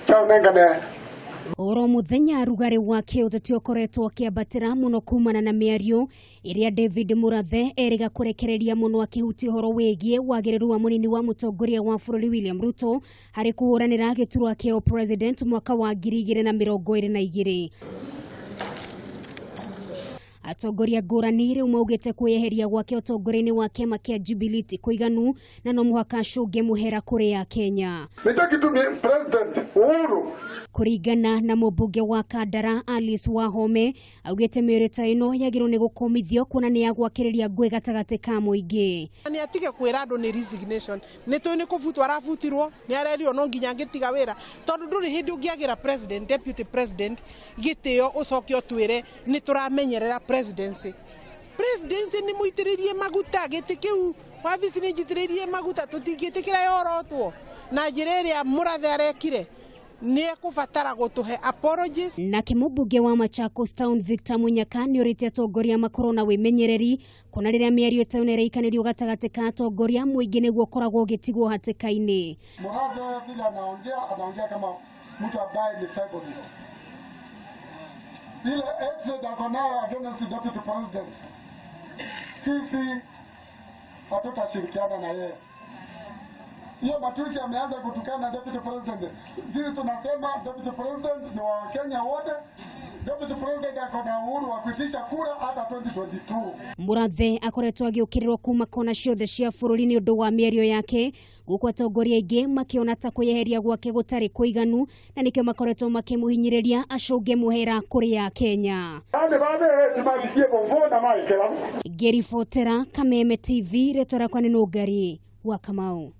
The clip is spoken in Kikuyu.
Kyaũnengane. Oro mũthenya rugarĩ wa kĩũteti ũkoretwo ũkĩambatĩra mũno kumana na mĩario ĩrĩa David Murathe erĩga kũrekereria mũno akĩhutia ũhoro wĩgiĩ wagĩrĩru wa mũnini wa mũtongoria wa bũrũri William Ruto harĩ kũhũranĩra gĩturwa kĩa president mwaka wa 2022. Atongoria ngũrani rĩu maugĩte kwĩyeheria gwake ũtongoria-inĩ wa kĩama kĩa Jubilee ti kũiganu na no mũhaka acũnge mũhera kũrĩ ya Kenya. Nĩkĩo gĩtũmi President Uhuru Kũringana na mũmbunge wa Kandara Alice Wahome, augĩte mĩario ta ĩno yagĩrĩirwo nĩ gũkũmithio kuona nĩ ya gwakĩrĩria ngũĩ gatagatĩ ka mũingĩ. Nĩ atige kwĩra andũ nĩ resignation, nĩ tũĩ nĩ kũbutwo arabutirwo, nĩ arerirwo no nginya angĩtiga wĩra, tondũ ndũrĩ hĩndĩ ũngĩagĩra president, deputy president gĩtĩo ũcoke ũtwĩre nĩ tũramenyerera presidency. Presidency nĩ mũitĩrĩrie maguta, gĩtĩ kĩu wabici nĩ njitĩrĩrie maguta, tũtingĩtĩkĩra yorotwo na njĩra ĩrĩa Mũrathe arekire. Nĩ ekũbatara gũtũhe apologies. Nake mũmbunge wa Machakos Town Victor Munyaka nĩ orĩtie atongoria makorwo na wĩmenyereri kuona rĩrĩa mĩario ta ĩno ĩraikanĩrio gatagatĩ ka atongoria, mũingĩ nĩguo ũkoragwo ũgĩtigwo hatĩka-inĩ. Murathe vile anaongea, anaongea kama mtu ambaye ni tribalist. Ile hatred ako nayo against deputy president, sisi hatutashirikiana na yeye. Hiyo matusi ameanza kutukana deputy president. Sisi tunasema deputy president ni wa Kenya wote. Deputy president ako na uhuru wa kuitisha kura hata 2022. Murathe akoretwo agĩũkĩrĩrwo kuma kona ciothe cia bũrũri nĩ ũndũ wa mĩario yake, gũkũ atongoria aingĩ makĩona ta kwĩyeheria gwake gũtarĩ kũiganu na nĩkĩo makoretwo makĩmũhinyĩrĩria acũnge mũhera kũrĩ ya Kenya. Ande babe timazikie bombo na maikela. Ngĩribotera Kameme TV, rĩtwa rĩakwa nĩ Nũngari wa Kamau.